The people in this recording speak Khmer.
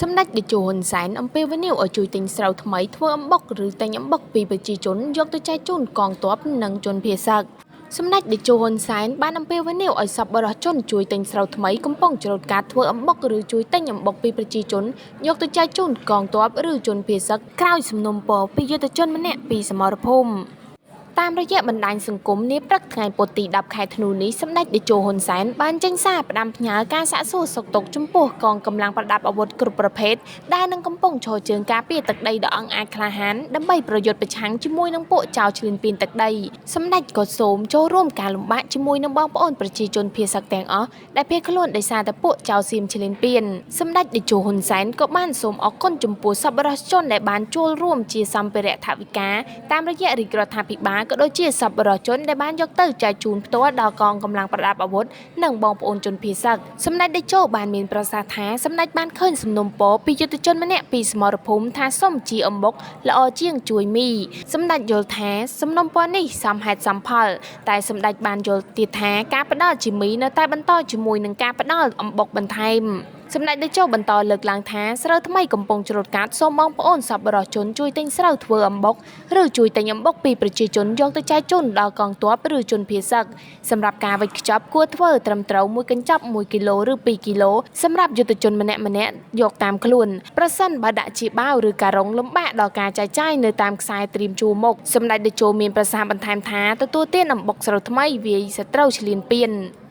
សម្ដេចតេជោហ៊ុនសែនអំពាវនាវឲ្យជួយទិញស្រូវថ្មីធ្វើអំបុកឬទិញអំបុកពីប្រជាជនយកទៅចែកជូនកងទ័ពនិងជនភៀសសឹកសម្ដេចតេជោហ៊ុនសែនបានអំពាវនាវឲ្យសប្បុរសជនជួយទិញស្រូវថ្មីកំពុងច្រូតកាត់ធ្វើអំបុកឬជួយទិញអំបុកពីប្រជាជនយកទៅចែកជូនកងទ័ពឬជនភៀសសឹកក្រោយសំណូមពរពីយុទ្ធជនម្នាក់ពីសមរភូមិតាមរយៈបណ្ដាញសង្គមនាព្រឹកថ្ងៃពុធទី10ខែធ្នូនេះសម្ដេចតេជោហ៊ុនសែនបានចេញសារផ្ដាំផ្ញើការសាកសួរសុខទុក្ខចំពោះកងកម្លាំងប្រដាប់អាវុធគ្រប់ប្រភេទដែលនឹងកំពុងឈរជើងការពារទឹកដីដ៏អង់អាចក្លាហានដើម្បីប្រយុទ្ធប្រឆាំងជាមួយនឹងពួកចោរឈ្លានពានទឹកដីសម្ដេចក៏សូមចូលរួមការលំបាកជាមួយនឹងបងប្អូនប្រជាជនភៀសសឹកទាំងអស់ដែលភៀសខ្លួនដោយសារតែពួកចោរសៀមឈ្លានពានសម្ដេចតេជោហ៊ុនសែនក៏បានសូមអរគុណចំពោះសប្បុរសជនដែលបានចូលរួមជាសម្ភារៈថវិកាតាមរយៈរាជរដ្ឋាភិបាលក៏ដូចជាសប្បុរសជនដែលបានយកទៅចែកជូនផ្ទាល់ដល់កងកម្លាំងប្រដាប់អាវុធនិងបងប្អូនជនភៀសសឹកសម្ដេចតេជោបានមានប្រសាសន៍ថាសម្ដេចបានឃើញសំណូមពរពីយុទ្ធជនម្នាក់ពីសមរភូមិថាសុំជាអំបុកល្អជាងជួយមីសម្ដេចយល់ថាសំណូមពរនេះសមហេតុសមផលតែសម្ដេចបានយល់ទៀតថាការផ្ដល់ជាមីនៅតែបន្តជាមួយនឹងការផ្ដល់អំបុកបន្ថែមសម្ដេចតេជោបន្តលើកឡើងថាស្រូវថ្មីកំពុងច្រូតកាត់សូមបងប្អូនសប្បុរសជនជួយទិញស្រូវធ្វើអំបុកឬជួយទិញអំបុកពីប្រជាជនយកទៅចែកជូនដល់កងទ័ពឬជនភៀសសឹកសម្រាប់ការវេចខ្ចប់គួរធ្វើត្រឹមត្រូវមួយកញ្ចប់1គីឡូឬ2គីឡូសម្រាប់យុទ្ធជនម្នាក់ៗយកតាមខ្លួនប្រសិនបើដាក់ជាបាវឬការ៉ុងលំបាកដល់ការចែកចាយនៅតាមខ្សែត្រៀមជួរមុខសម្ដេចតេជោមានប្រសាសន៍បន្ថែមថាទទួលទានអំបុកស្រូវថ្មីវាយសត្រូវឈ្លានពាន។